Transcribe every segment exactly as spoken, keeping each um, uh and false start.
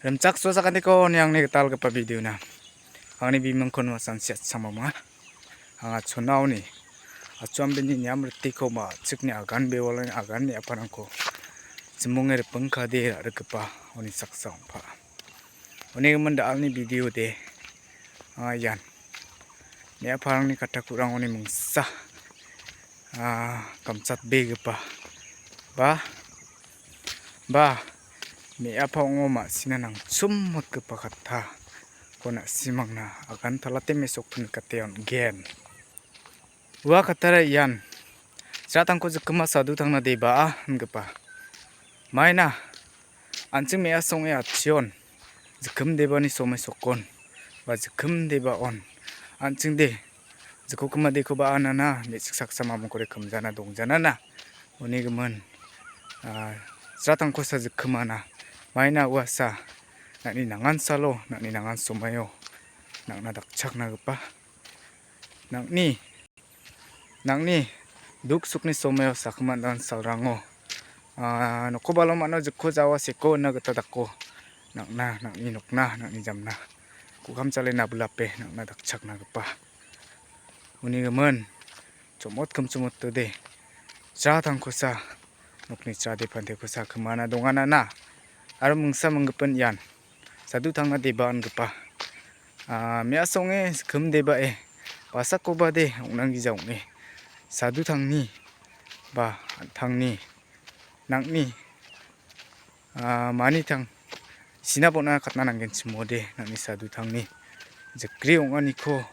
Rimchaksoa sakantikoni angni gitalgipa videona. Angni bimingko nuasan siat samama. Anga chonaoni achuambini niam ritiko ma·chikni agan bewalani aganni apanangko jimonge ripingkade ra·rikgipa oni saksa ong·pa. Oni gimin da·alni videode anga ian me·aparangni katta ku·rangoni mingsa, ah, gamchatbegipa ba, ba me·apa ong·o ma·sina nangchumotgipa kattako na·simangna agantalate mesokpin nikate on·gen. Ua kattara ian jratangko jikima sadutangna deba·a ingipa. Maina an·ching me·asonge atchion jikimdebani somai sokon ba jikimdebaon an·chingde jikokimadekoba anana me·chik saksa mamingkode kimjana dongjanana. Uni gimin, ah, jratangkosa jikimana. Maina uasa nang·ni nangansalo, nang·ni nangan somaio nang·na dakchaknagipa, nang·ni, nang·ni duk sukni somaio sakimandan salrango, ah, nokobalo man·o jikko jawa seko ina gita dako nang·na, nang·ni nokna, nang·ni jamna ku·kamchale nabulape nang·na dakchaknagipa. Uni gimin chomot kimchimotode jratangkosa nokni jrade pantekosa kimana donganana. Aro mingsa minggipin ian sadutangna deba ingipa. Ah, me·asonge jikimdebae basakobade ong·nanggija ong·e sadutangni ba an·tangni nang·ni, ah, manitang sina bon·a katna nanggenchimode nang·ni sadutangni jikri ong·aniko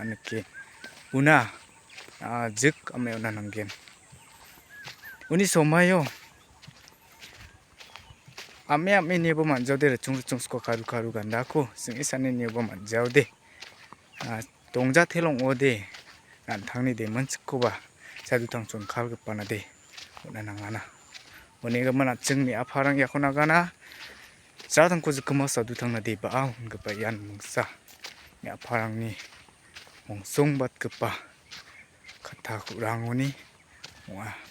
anike una, ah, jik ame ona nanggen. Uni somaio ame ame nibo man·jaode, richung richung sko karu karu gandako sing·e sane nibo man·jaode, ah, dongjatela ong·ode, an·tangni demanchikkoba sadutang chonkalgipanade on·a nangana. Uni gimin an·ching me·aparang iako nagana, jratangko jikima sadutangna deba·a ingipa ian mingsa me·aparangni mongsongbatgipa katta ku·rangoni ong·a.